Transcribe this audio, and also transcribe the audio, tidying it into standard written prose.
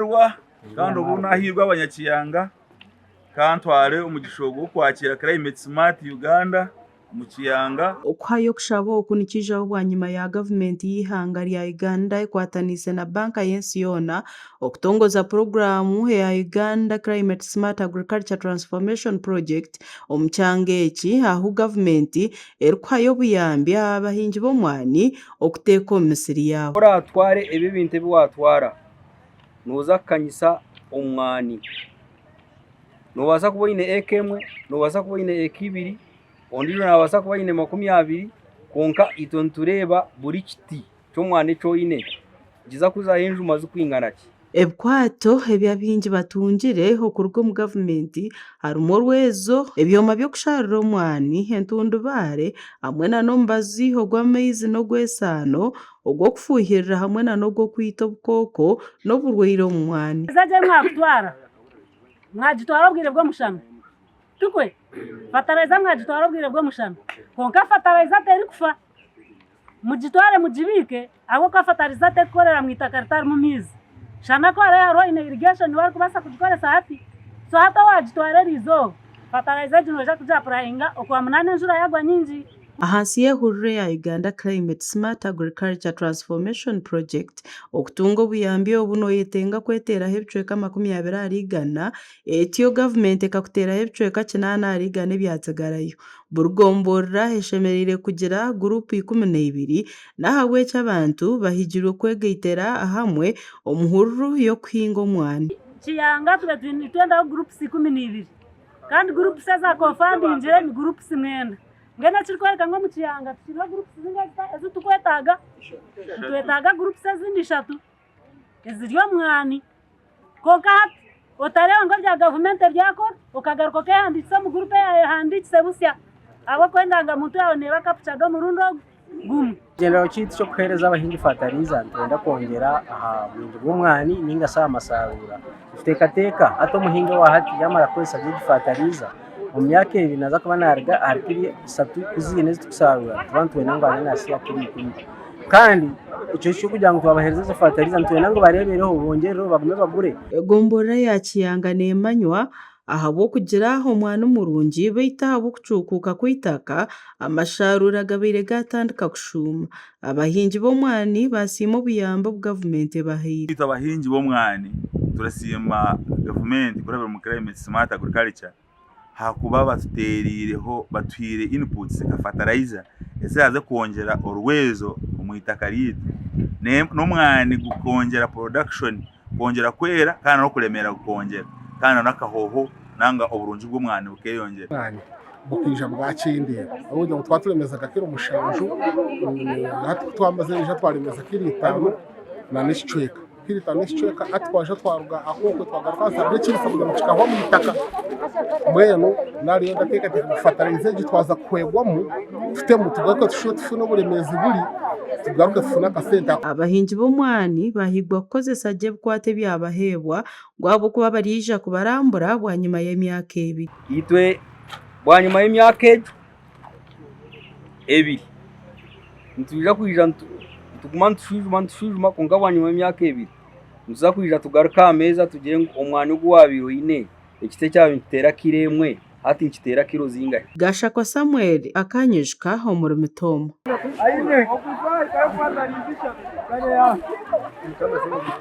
N'amashemererwa kandi obu nahiirwe abanyakiyanga kantware omugisha ogu gw'okwakira Climate Smart Uganda omu Kiyanga. Okuhayo okushaba oku nikiijaho bwanyima ya gavumenti y'eihanga rya Uganda ekwataniise na Banka y'ensi yoona okutongoza puroguraamu eya Uganda Climate Smart Agriculture Transformation Project omu kyanga eki ahu gavumenti erikuhayo obuyambi aha bahingi b'omwani okuteeka omu misiri yaabo. Ku oraatware ebi ebintu ebi waatwara, nooza kukanyisa omwani. Noobaasa kuba oine eka emwe, noobaasa kuba oine eka ibiri, ondiijo naabaasa kuba aine 20, kwonka itwe nitureeba buri kiti ky'omwani eki oine nikiza kuzaho enjuma zirikwingana ki. Ebikwato ebi abaingi batungire okuruga omu gavumenti harimu orwezo, ebyoma by'okusharira omwani, entundubaare hamwe nana omubazi ogw'amaizi n'ogw'esaano, ogw'okufuuhirira hamwe nana ogw'okwita obukooko n'oburwaire omu mwani. Egi mwakutwara mwagitwara obwire bw'omushana tikwe? Fataraiza mwagitwara obwire bw'omushana kwonka fataraiza terikufa. Mugitware mugibiike ahabw'okuba fatariza terikukorera mu itaka ritarimu maizi. Shana ku hariho hariho oine irrigation niwe arikubaasa kugikoresa hati. So hati owagitwara eriizooba, fataraiza egi noija kugiapurayinga Okwamunaana enjura yagwa nyingi. Ahansi y'ehururu eya Uganda Climate Smart Agriculture Transformation Project, okutunga obuyambi obu noyetenga kweteeraho ebicweka 20 ahari igana, etyo gavumenti ekakuteeraho ebicweka kinaana ahari igana ebyatsigarayo. Buri gomborora eshemereire kugira guruupu 12, n'ahabw'ekyo abantu bahigirwe kwegaitira hamwe omu hururu y'okuhinga omwani. Kiyanga tube nitwendaho gurupusi 12 kandi gurupusi eza konfandingire ni gurupusi mwenda. Mbwenu ekirikworeka ngu omu Kiyanga tukiriho gurupusi zingahi ezi turikwetaaga? Nitwetaaga gurupusi ezindi ishatu eziri omwani. Kwonka hati otareeba ngu ebya gavumenti ebyakora okagaruka okeehandiikisa omu gurupu eyaayehandiikise busya ahabw'okuba endangamuntu yaawe neeba kapucadi omurundi ogu gumwe. Ekigyendererwa kyaitu ky'okuheereza abahingi fatarayiza nitwenda kwongyera aha bwingi bw'omwani ninga shi aha masharuura. Nituteekateeka hati omuhingi owa hati yaamara kukozesa gye egi fatarayiza, omu myaka ebiri naaza kuba naaruga ahari kiro ishatu kuziine ezi turikusharuura nituba nitwenda ngu abe naahitsya aha kiro ikumi. Kandi ekyo ky'okugira ngu twabaheereza ezo fatarayiza nitwenda ngu bareebereho bongyereho bagume bagure. Egomborora ya Kiyanga neemanywa ahabw'okugira omwani murungi beitu ahabw'okucuukuuka kw'eitaka, amasharuura gabaire gaatandika kushuuma. Abahingi b'omwani baasiima obuyambi obu gavumenti ebahaire. Itwe abahingi b'omwani turasiima gavumenti kurabira omu Climate Smart Agriculture ahakuba batutereireho batuhaire inputs nka fertilizer eziraaze kwongyera orwezo omu itaka ryaitu n'omwani gukongyera production kwongyera kwera kandi n'okuremeera kukongyera kandi n'akahooho nanga oburungi bw'omwani bukeyongyera. Omwani bukaija bwakyendeera ahabw'okugira ngu twaba turemezaga kiro mushanju hati kutwamazire naija twaremeza kiro itaano n'ekicweka. Kiro itaano n'ekicweka hati twaija twaruga aho okwe twagaruka ahansi hariho ekiriisa kugira ngu kikahwa omu itaka mbwenu nariyo ndateekateeka ngu fatarayiza egi twaza kuhwegwamu tutemu tugaruke tushube tufune oburemeezi buri tugaruke tufune akasente ako. Abahingi b'omwani bahigwa kukozesa gye ebikwato ebyabaheebwa ngu ahabw'okuba baryaija kubarambura bwanyima y'emyaka ebiri. Itwe bwanyima y'emyaka egyo ebiri nitwija kwija nituguma nitushwijuma nitushwijuma kwonka bwanyima y'emyaka ebiri nituza kwija tugaruke aha meeza tugire ngu omwani ogu waabaire oine ekiti ekyabaire nikiteera kiro emwe hati nikiteera kiro zingahi. Gashakwa Samuel akanyujuka omuri Mitooma.